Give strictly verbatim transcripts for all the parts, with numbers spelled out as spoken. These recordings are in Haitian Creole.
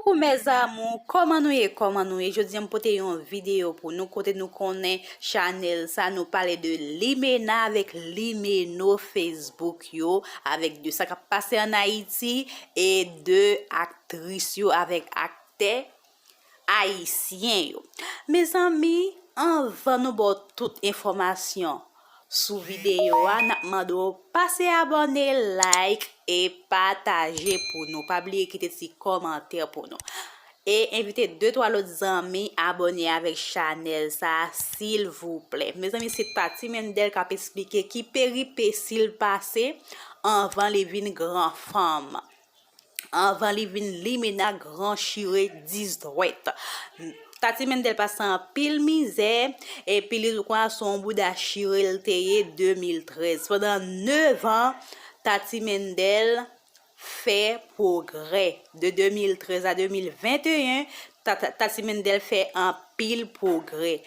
Coucou mes amours, kòman nou ye, kòman nou ye? Jodi a m pote yon videyo pou nou kote nou konnen chanèl sa nou pale de limena avèk limeno Facebook yo, avèk de sa k ap pase ann Ayiti e de aktris yo avèk aktè ayisyen yo. Mezanmi, anvan nou ba w tout enfòmasyon sou videyo a, n ap mande w pase abòne, like e pataje pou nou. Pa bliye kite ti kòmantè pou nou. E envite de twa lòt zanmi abòne avèk chanèl sa a, silvouplè. Mezanmi, se Tati Mendel k ap esplike ki peripesi l pase anvan li vin gran fanm. Anvan li vin limena gran chire dis dwèt. Tati Mendel pase anpil mizè, epi li toujou konsa se yon bouda chire l te ye de mil trèz. Pandan nevan, Tati Mendel fè pwogrè. De de mil trèz a de mil venteyen, Ta-, Ta-, Tati Mendel fè anpil pwogrè.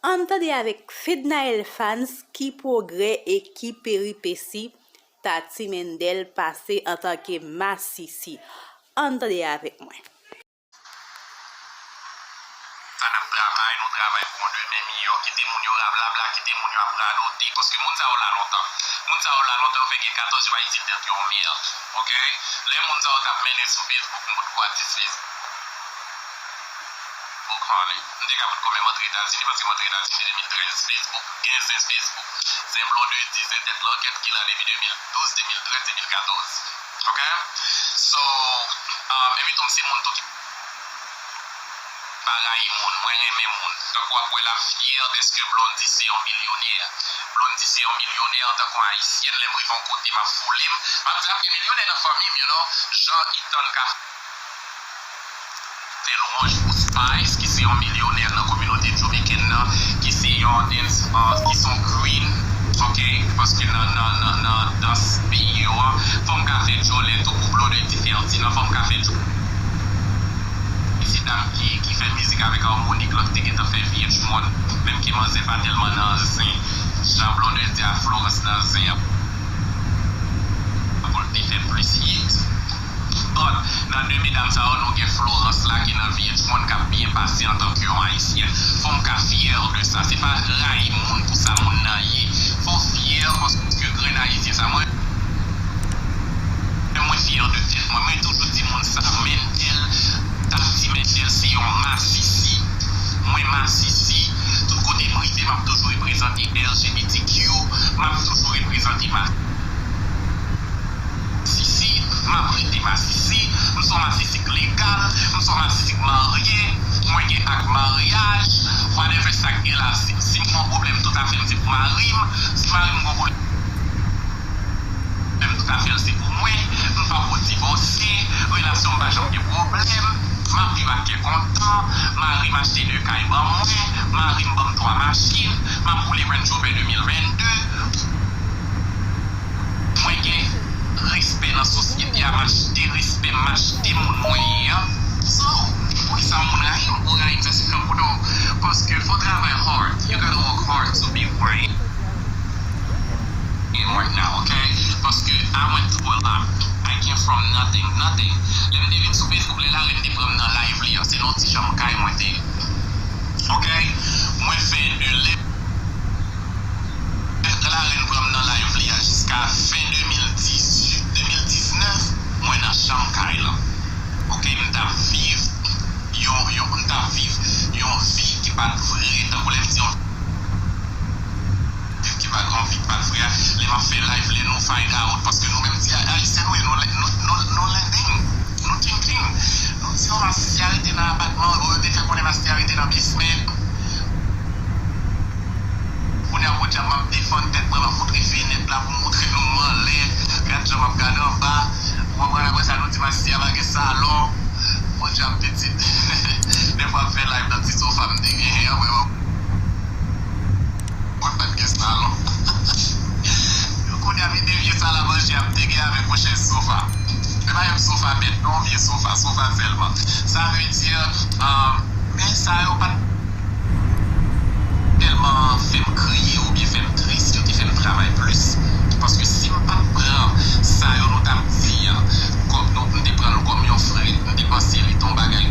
Ann tande avèk Fednaelle Fans ki pwogrè e ki peripesi Tati Mendel pase antanke masisi. Ann tande avèk mwen. Sa n ap travay, nou travay pou yon demen miyò. Kite moun yo rablabla, kite moun yo ap radote. Paske moun sa yo la lontan. Moun sa yo la lontan, yo fè gen katòz, yo pa itil tèt yo yon myèd. Oke? Lè moun sa yo t ap mennen sou Facebook, m potko atis Facebook. Ou konnen. M te ka met kòm m antre Etazini, paske m antre Etazini de mil trèz. Facebook, gen zen Facebook. Zen Blondedy, zen tèt lankèt ki la depi de mil douz, de mil trèz, de mil katòz. Oke? So, um, epi tou, m se moun tou ki pa rayi moun. Mwen renmen moun. Tankou w ap wè la, fyè dèske Blondedy se yon milyonè. Blondedy se yon milyonè antanke yon ayisyèn. Lè m rive yon kote, m ap foule m. M ap di, ap gen milyonè nan fanmi m, you know. Jan Ethan ka fè lwanj pou Spice, ki se yon milyonè nan kominote jamayiken nan, ki se yon dans, uh, ki se yon queen, oke? Paske nan, nan, nan, nan dans peyi yo a, fanm ka fè djòlè tou pou Blondedy fè yon ti nan, fanm ka fè djòlè. E se dam ki, ki fè mizik avèk Harmonik lan ki te gentan fè V H one, menm ke manzè pa tèlman nan zen, jan Blondedy a Florence nan zen an, pou l te fè plis hit. But, nan de medam sa yo, nou gen Florence la ki nan V H one k ap byen pase antanke yon ayisyèn. Fò m ka fyè de sa. Se pa rayi moun pou sa moun nan ye. Fò w fyè paske grenn ayisyen sa. Mwen, mwen fyè de tèt mwen. Mwen toujou di moun sa, Mendel, Tati Mendel se yon masisi. Mwen masisi. Tout kote m rive, m ap toujou reprezante L G B T Q. M ap toujou reprezante ma- masisi, m ap rete masisi, m se yon masisi k legal, m se yon masisi k marye, mwen gen ak maryaj, whatever sa k gen la, si, si m gen yon pwoblèm, tout afè m se pou mari m, si mari m gen yon pwoblèm, tout afè l se pou mwen, m pa ko divòse, relasyon m pa janm gen pwoblèm, m ap viv ak kè kontan, mari m achte de kay ban mwen, mari m ban m twa machin, m ap woule Range Rover de mil vennde. Mwen gen respè nan sosyete a, m achte respè, m achte moun mwen ye an. So, poukisa moun rayi m? Ou rayi m, sa se nan boudon. Paske fò w travay hard. You gotta work hard to be where I am right now, okay? Paske I went through a lot. I came from nothing, nothing. Lè m te vin sou Facebook, lè Larèn te pran m nan live li an, se nan yon ti chanm kay mwen te ye. Okay? Mwen fè de lè Lè Larèn pran m nan live li a jiska fen de mil dizuit, de mil diznèf, mwen nan chanm kay lan. Oke, m t ap viv yon, yon, m t ap viv yon vi ki pa t vre, tankou lè m di yon vi ki pa t, yon vi ki pa t vre a. Lè m ap fè live, lè nou find out, paske nou menm ti Ayisyen nou ye, nou, nou, nou, nou lending, nou thinking. Nou di, o, masisi a rete nan apatman, o, yo te fè konnen masisi a rete nan basement. Kounye a, podyab, m ap defann tèt mwen, m ap montre fenèt la pou m montre nou m anlè. Gad jan m ap gade anba. Ou konprann? Apre sa, nou di masisi a pa gen salon. Podyab, pitit. Dèfwa m fè live nan ti sofa m te genyen an, mwen, mwen pa t gen salon. Kounye a, m vin devye salamanje a m te gen avèk yon chèz sofa. Se pa yon sofa bèt, non, vye sofa, sofa sèlman. Sa vle di, um, men sa yo pa t tèlman fè m kriye oubyen fè m tris, yo te fè m travay plis. Paske si m pa t pran sa yo nou t ap di an, kòm nou, m te pran l kòm yon frè, m te panse li te yon bagay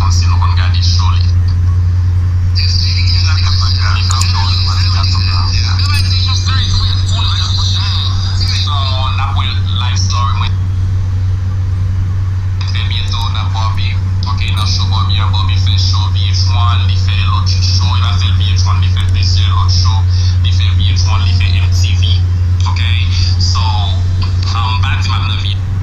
Si nou konn gade show li. So, n ap wè live story mwen fè byento nan Bobby. Ok, nan show Bobby an, Bobby fè show V H one, li fè lòt show, e pa sèl V H one, li fè plizyè lòt show, li fè V H one, li fè M T V. Ok, so, um, m pa di m ap nan V H one.